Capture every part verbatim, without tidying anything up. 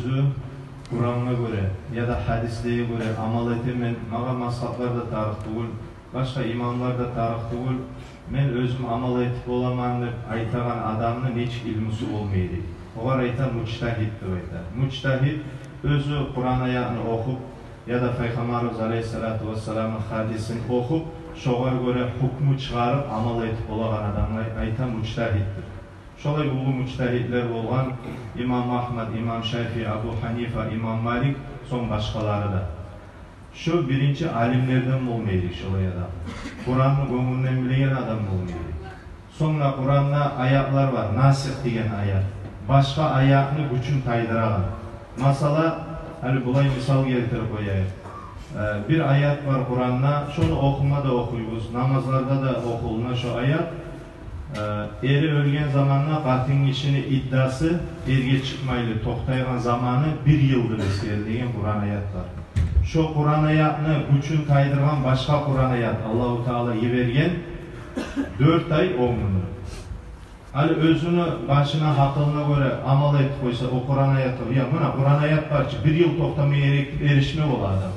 Оьзю Къурангъа гёре яда гьадислеге гёре амал этемен, магъа мазгьаблар да тарыкъ тюгюл, башгъа имамлар да тарыкъ тюгюл, мен оьзюм амал этип боламан деп айтагъан адамны нечик илмусу болма герек? Огъар айта мужтагьид деп айта. Мужтагьид оьзю Къуран аятны охуп, яда Пайхаммарыбыз алейгьиссалату вассаламны гьадисин охуп, шогъар гёре гьукму чыгъарып амал этип болагъан адамгъа айта мужтагьид деп. Шолай уллу мужтагьидлер болгъан имам Агьмад, имам Шафии, Абу Гьанифа, имам Малик, сонг башгъалары да. Шо биринчи алимлерден болма герек шолай адам. Къуранны гёнгюнден билеген адам болма герек. Сонг да Къуранда аятлар бар, насих деген аят. Башгъа аятны гючюн тайдырагъан. Масала, гьали булай мисал гелтирип къояйыкъ. Э, бир аят бар Къуранда, шону охума да охуйбуз, намазларда да охулуна шо аят. Э, эри оьлген заманда къатын гишини иддасы, эрге чыкъмайлы токътайгъан заманы бир йыл деп эсгерилген Къуран аят бар. Шо Къуран аятны гючюн тайдыргъан башгъа Къуран аят, Аллагьу Таала йиберген, дёрт ай, он гюн. Гьали оьзюню башына, гьакъылына гёре амал этип къойса о Къуран аятгъа, я, муна Къуран аят бар чы, бир йыл токътама герек деп эришме бола адам.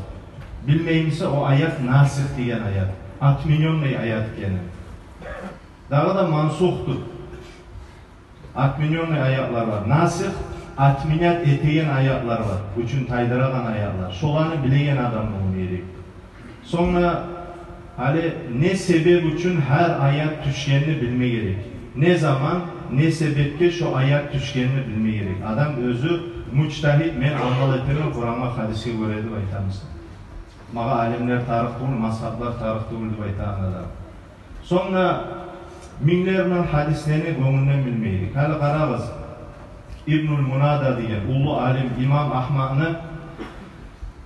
Билмеймиса о аят насих деген аят, отменённый аят экенин. Дагъы да мансух деп, отменённый аятлар бар. Насих, отменять этеген аятлар бар. Гючюн тайдырагъан аятлар. Шоланы билеген адам болма герек. Сонг да гьали не себеп учун гьар аят тюшгенни билме герек. Не заман, не себепге шо аят тюшгенни билме герек. Адам оьзю мужтагьид, мен амал этемен Къурангъа, гьадисге гёре деп айтамыса. Магъа алимлер тарыкъ тюгюл, мазгьаблар тарыкъ тюгюл деп айтагъан адам. Сонг да минглер булан гьадислени гёнгюнден билме герек. Гьали къарагъыз, Ибнул Мунада деген уллу алим, имам Агьмадны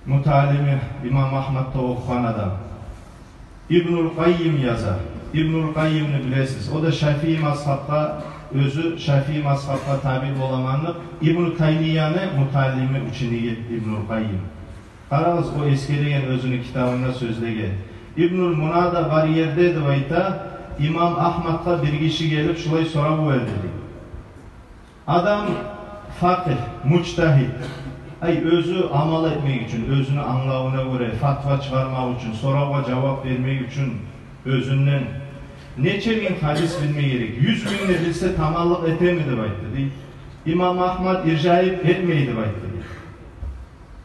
муталими, имам Агьмадда охугъан адам. Ибнул Къаййим яза. Ибнул Къаййимни билесиз. О да Шафии мазгьабгъа, оьзю Шафии мазгьабгъа таби боламан деп, Ибну Таймияны муталими, учениги Ибнул Къаййим. Къарагъыз, о эсгереген оьзюню китабында сёзлеге. Ибнул Мунада бар ерде деп айта, имам Агьмадгъа бир гиши гелип шулай сорав берди дей. Адам факъигь, мужтагьид. Ай, оьзю амал этмек учун, оьзюню англавуна гёре фатва чыгъармакъ учун, соравгъа жавап бермек учун оьзюнден нече минг гьадис билме герек? Юз мингни билсе таманлыкъ этеми деп айтды дей. Имам Агьмад иржайып этмей деп айтды дей.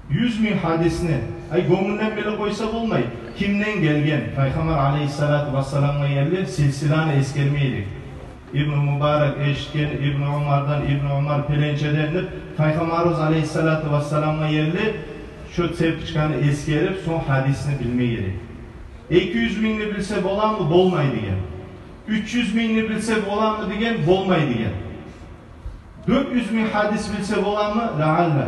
Юз минг гьадисни, ай, гёнгюнден билип къойса болмай. Кимден гелген? Пайхаммар алейгьиссалату вассаламгъа ерли силсиланы эсгерме герек. Ибну Мубарак эшитген Ибну Умардан, Ибну Умар пеленчеден деп, Пайхаммарыбыз алейгьиссалату вассаламгъа ерли шо цепочканы эсгерип, сонг гьадисни билме герек. Эки юз мингни билсе боламы? Болмай деген. Уьч юз мингни билсе боламы деген? Болмай деген. Дёрт юз минг гьадис билсе боламы? Лаалла.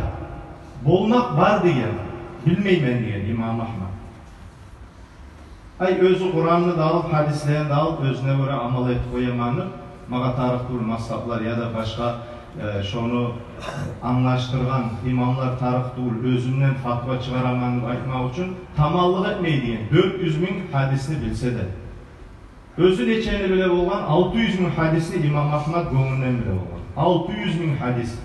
Болмакъ бар деген. Билмеймен деген имам Агьмад. Ай, оьзю Къуранны да алып, гьадислени де алып, оьзюне гёре амал этип къояман деп, магъа тарыкъ тюгюл мазгьаблар яда башгъа, э, шону англашдыргъан имамлар тарыкъ тюгюл, оьзюмден фатва чыгъараман деп айтмакъ учун таманлыкъ этмей деген. Дёрт юз минг гьадисни билсе де. Оьзю нечени биле болгъан? Алты юз минг гьадисни имам Агьмад гёнгюнден биле болгъан. Алты юз минг гьадис.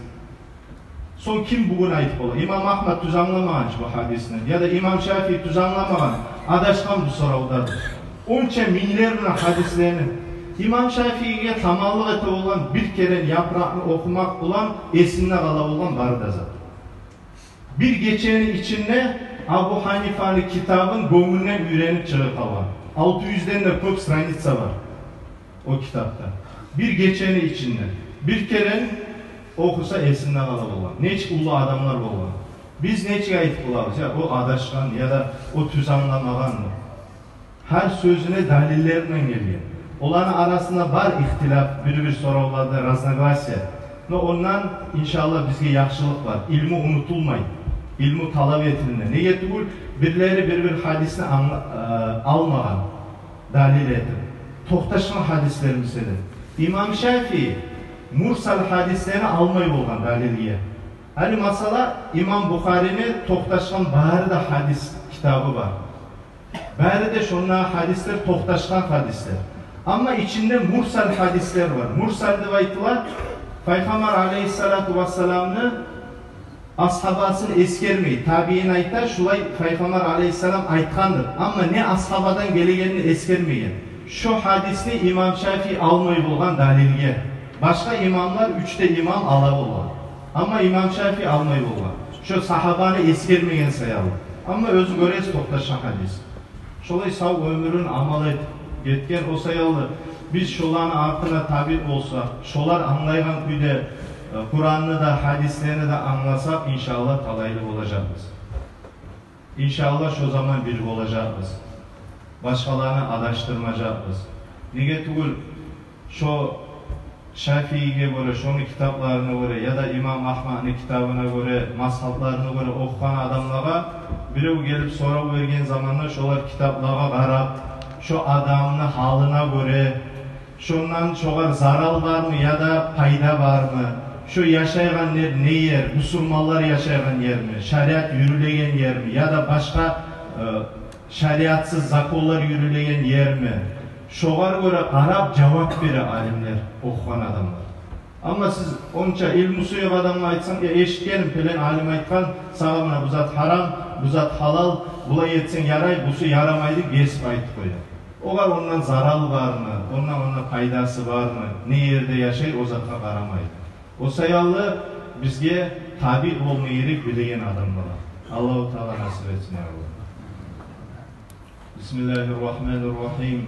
Сонг ким бугюн айтып бола? Имам Агьмад тюз англамагъан чы бу гьадисни. Яда имам Шафии тюз англамагъан, адашгъан бу соравда. Онча минглер булан гьадислени. Имам Шафииге таманлыкъ эте болгъан бир керен япыракъны охумакъ булан эсинде къала болгъан бары да зат. Бир гечени ичинде Абу Гьанифаны китабын гёнгюнден уьйренип чыгъып къалгъан. Алты юзден де кёп страница бар о китапда. Бир гечени ичинде бир керен охуса, эсинде къала болгъан. Нечик уллу адамлар болгъан. Биз нечик айтып болабыз, я, о адашгъан, яда о тюз англамагъан деп. Гьар сёзюне далиллер булан гелген. Оланы арасында бар ихтилаф, бир-бир соравларда разногласия. Но ондан, иншаллагь, бизге яхшылыкъ бар. Илму унутулмай. Илму талап этилине. Неге тюгюл, бирлери бир-бир гьадисни англа-, э, алмагъан далил этип. Токъташгъан гьадислер, мисалы. Имам Шафии мурсал гьадислени алмай болгъан далилге. Гьали масала, имам Бухарини токъташгъан бары да гьадис китабы бар. Бары да шонда гьадислер токъташгъан гьадислер. Амма ичинде мурсал гьадислер бар. Мурсал деп айтыла, Пайхаммар алейгьиссалату вассаламны Асгьабасын эсгермей, табиин айта, шулай Пайхаммар алайгьиссалам айтгъан деп. Амма не асгьабадан гелегенин эсгермеген. Шо гьадисни имам Шафии алмай болгъан далилге. Башгъа имамлар, уьч де имам ала болгъан. Амма имам Шафии алмай болгъан. Шо сагьабаны эсгермеген саялы. Амма оьзю гёресиз токъташгъан гьадис. Шолай сав оьмюрюн амал этип гетген. О саялы биз шоланы артына табиъ болсакъ, шолар англайгъан кюйде, э, Къуранны да, гьадислени де англасакъ, иншааллагь, талайлы болажакъбыз. Иншааллагь, шо заман бир болажакъбыз. Башгъаланы адашдырмажакъбыз. Неге тюгюл, шо Шафииге гёре, шону китапларына гёре, яда имам Агьмадны китабына гёре, мазгьабларына гёре охугъан адамлагъа бирев гелип сорав берген заманда, шолар китаплагъа къарап, шо адамны гьалына гёре, шондан шогъар зарал бармы яда пайда бармы, шо яшайгъан ер не ер, бусурманлар яшайгъан ерми, шариат юрюлеген ерми, яда башгъа, э, шариатсыз законлар юрюлеген ерми, шогъар гёре къарап жавап бере алимлер, охугъан адамлар. Амма сиз онча илмусу ёкъ адамгъа айтсанг: «Я, эшитгенмен, пелен алим айтгъан, сагъа муна бу зат гьарам, бу зат гьалал, булай этсенг ярай, бусу ярамай», — деп гесип айтып къоя. Огъар ондан зарал бармы, ондан, ондан пайдасы бармы, не ерде яшай, о затгъа къарамай. О саялы бизге табиъ болма герек билеген адамлагъа. Аллагьу Таала насип этсин, я Аллагь. بسم الله الرحمن الرحيم.